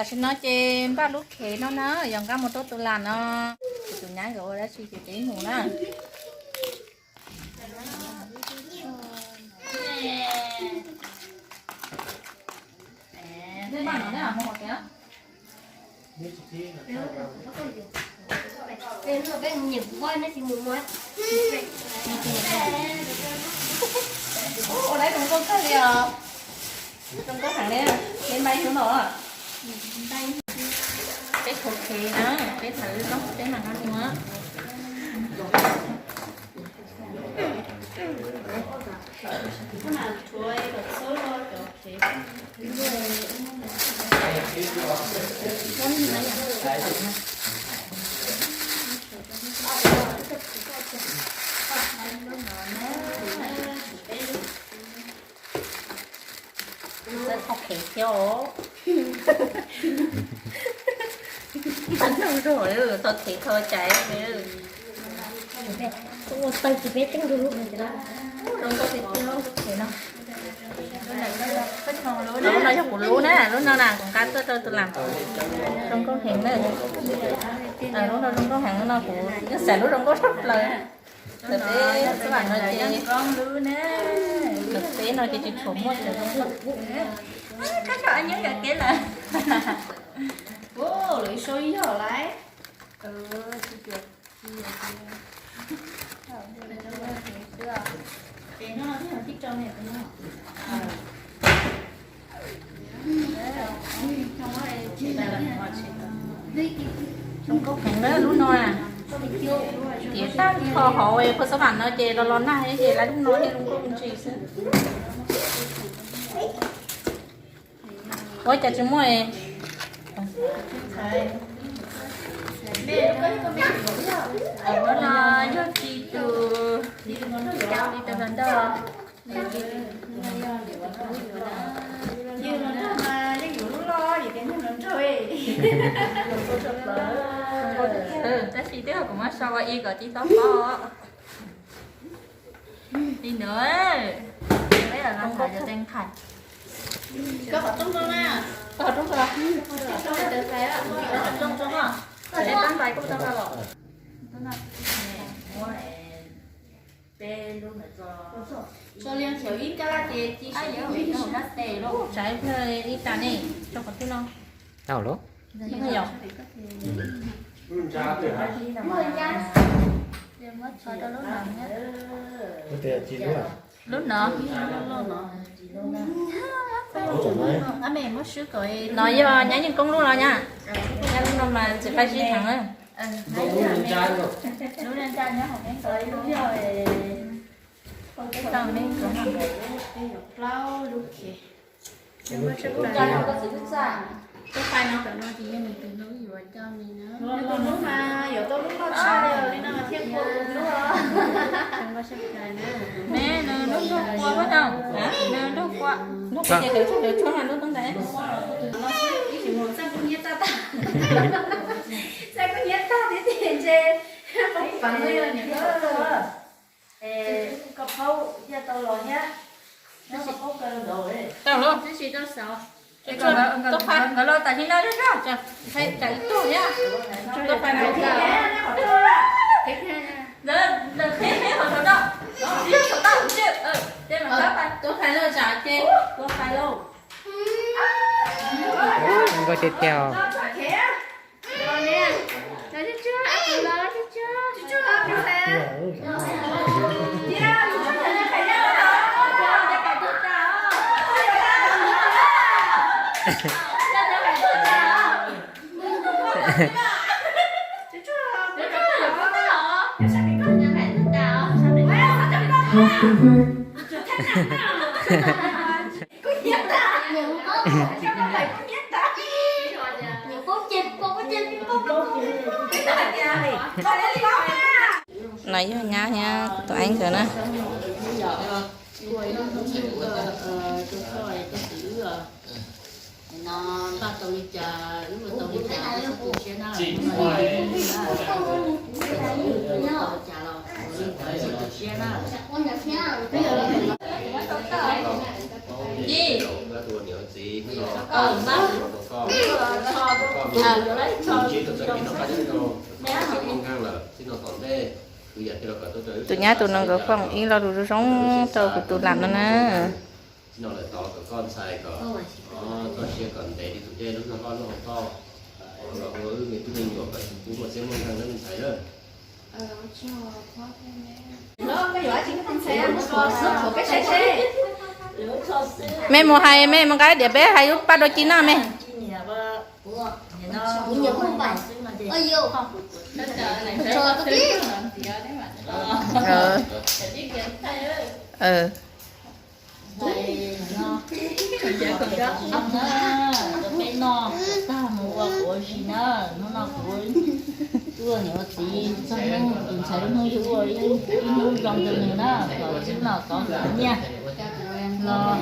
Tam sim no ces npaj lub khev no na, yog nqa mus rau tus lam no. Ces tus nyab yuav ua dab tsi ces peb mus na. Ua lawv zoo nkauj kawg li os. Zoo nkauj heev li. Peb npaj ib hnub no. Peb khav khev na, peb tham lub koob peb mam nqa mus. Txawj txhob khev thiab os. Txhob khev txhob cai. Ua tawg tsis peb teeb lub zoo nkauj tiag tiag lub khev no. Lub no yog kuv lub na, lub no na kuv nqa tuaj rau tus lam. Zoo nkauj heev na. Lub no zoo nkauj heev, lub no kuv yeej xav lub zoo nkauj tshaj plaws. Tam peb xab vam no ces, tam peb no ces tsis tshua muaj cov zoo nkauj. Koj tso nyob yam kev lawm. Lawv sau ib yam laiv. Zoo nkauj heev na lub no na. Tiav tag kho hauv phua xab vam no ces los los nag ces lawv lub no thiaj zoo nkauj ntsis xwb. Ua cas tsis muaj? Lub no yog tsis tus, tsis tus hluas nraug. Yus hluas nraug mas yeej yuav lub loj, yus tias yus hluas nraug. Tab sis twb yog kuv muab sau ua ib kom tib tau pob. Li ntawd, peb los tham cov tes nqhaim. Koj qhov rooj rau na. Koj qhov rooj rau. Koj qhov rooj rau. Koj qhov rooj rau. Koj qhov rooj rau los. Sau li nrhiav ib kab laj ces ci sab yuav hauv dab tes lauj. Tsaiv ib tas ne, tso qhov twg no. Tau lauj. Yog. Lub no. No yog nyab yeej koob lub no nyab. Nyab lub no mas txiv paj zib heev na. Lub fais no, tus hlub mas yuav tau lub loj tshaj li no thiaj kua tus hlub. Me nws lub ntuj kua puab tau, nws ntuj kua. Ntuj kua ces lawv tshuaj, lawv tshuaj mas ntuj tub ntawd. Txaj kub hnyiab tag, txaj kub hnyiab tag tiag tiag ntshe. Koj phaub thiaj tau los thiab. Tau lauj. Nkawd los tam sim no, tsam ib tug thiab. Ntawd qheb qheb qhov tau, ib tug tau, tus twg. Tus fais lauj, tsam ces tus fais lauj. Nkauj tiag tiag. No yog nyab thiab kuv tus eeb nkawd na. Tus nyab tus no nkawd foom ib lo lus zoo zoo rau kuv tus lam no na. Mej mus hais, mej mus nqa diav peb hais lub paj dua ci noj mej. Peb noj tag mus ua kuv ua si na, hnub no kuv ua niam ua txiv txog hnub tus ntxhais lub hnub yuav ua ib hnub zoo rau nws na, kom txwb los txov nyiaj los.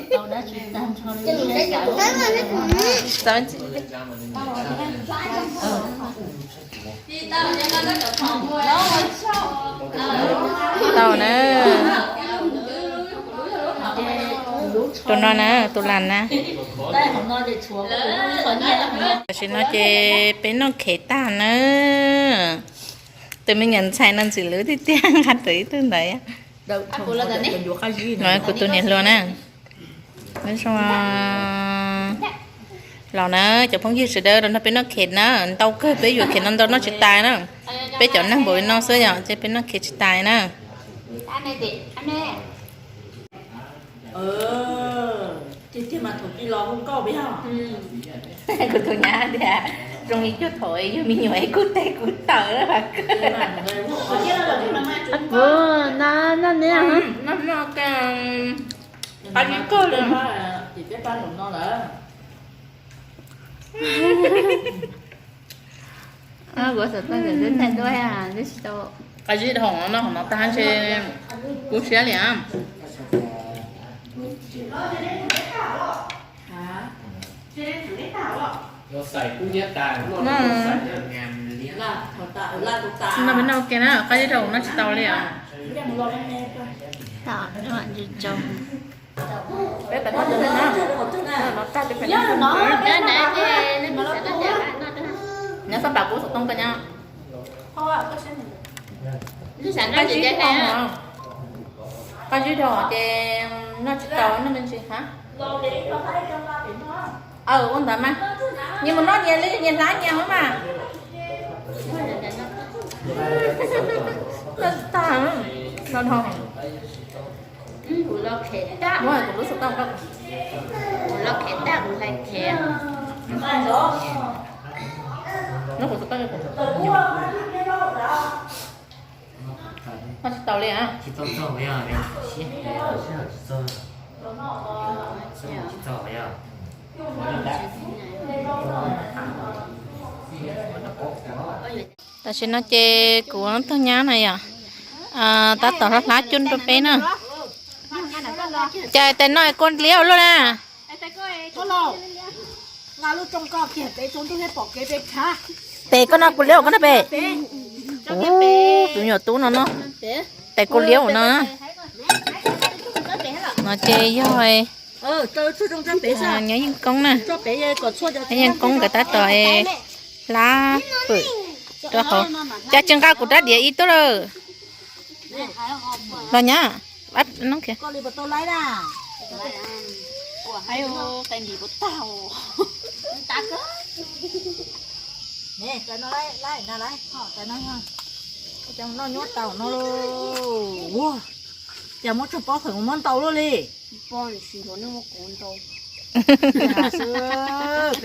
Tau dab tsi tag nrho li. Tau na. Tus no na, tus lam na. Tam sim no ces peb noj khev tag na. Tus me nyuam ntxhais no ntxim hlub tiag tiag, nqa tau ib tug ntawd. No kuv tus niam hluas na. Los na, cov phooj ywg sawv daws los nrog peb noj khev na, ntau kawg, peb yuav khev no ntau noj tsis tas na. Peb cov neeg npaum li no xwb yom, ces peb noj khev tsis tas na. Kuv tus nyab tias zoo li cuag thaum yog me nyuam es kuv tes kuv taw. Kuv no, no ne, no no, qab zib kawg li. Kuv xav tau ntawm thaij duab, tsis tau. Qab zib dhau no, no tag ntshe kub siab li. No peb noj ua ke na, qab zib dhau no tsis tau li os. Peb pais noj tus no, no tag peb pais noj tus no. Nyob xab pam kuv xov tooj koj nyob. Qab zib dhau, qab zib dhau ces noj tsis tau noj me ntsis hab. Aw, ua ntawd mas. Nyias mus noj nyias li, nyias hlab nyias hab mas. Noj tag, no dhau. Muab kuv lub xov tooj koj. Kuv lub khev tag, kuv hlais khev. Muab kuv xov tooj. Noj tsis tau li. Tam sim no ces kuv tus nyab na yom, tab tom hlab cuj rau peb na. Cas tes no kua liab ua luaj na. Pem koj no kua liab, koj no pem. Tus me nyuam tub no no. Tes kua liab ua no. No ces yog nyob Yeej Koob na. Nyob Yeej Koob nkawd tab tom hlab fawm rau hauv. Cas tsis nqa kuv rab diav ib tug lawm. Los nyab, noj nyuaj tau no lauj. Cas muab tsob pob khaws muab ntau luaj li.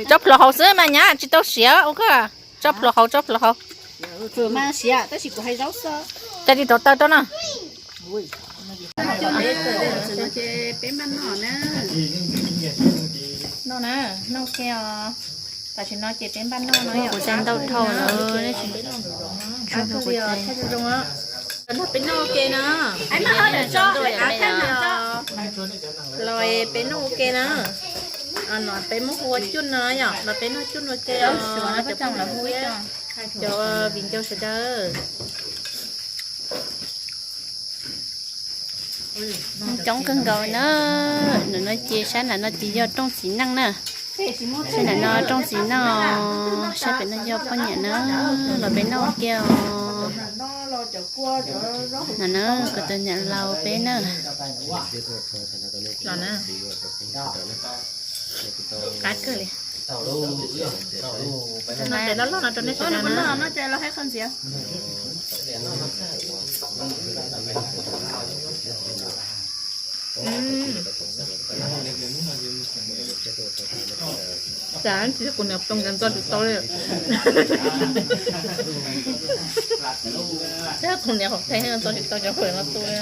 Tsob plhuav hauv xwb mas nyab, tsis tau siav ua koj. Tsob plhuav hauv, tsob plhuav hauv. Cas tsis rauv taws rau no. Peb npaj noj na, noj ke os. Tam sim no ces peb npaj noj no yom. Kuv ntau dhau lawm. Nrog peb noj ua ke na. Los peb noj ua ke na. No peb muab hu ua cuj no yom, los peb noj cuj ua ke. Cov viv ncaus sawv daws. Neeg coob kawg nkaus na. Ntawm no ces sab nram no ces yog rooj txiv neej na. Sab nram no rooj txiv neej, sab pem no yog poj niam na. Los pem no ua ke os. No na, kuv tus niam laus peb na. Los na. Qab kawg li. Tes loj loj no rau nej sawv daws na. Cas tsis kuv niam ploog cas ntxo tsis tau li. Cas kuv niam hauv theeb ntxo tsis tau cov khuam no tu li.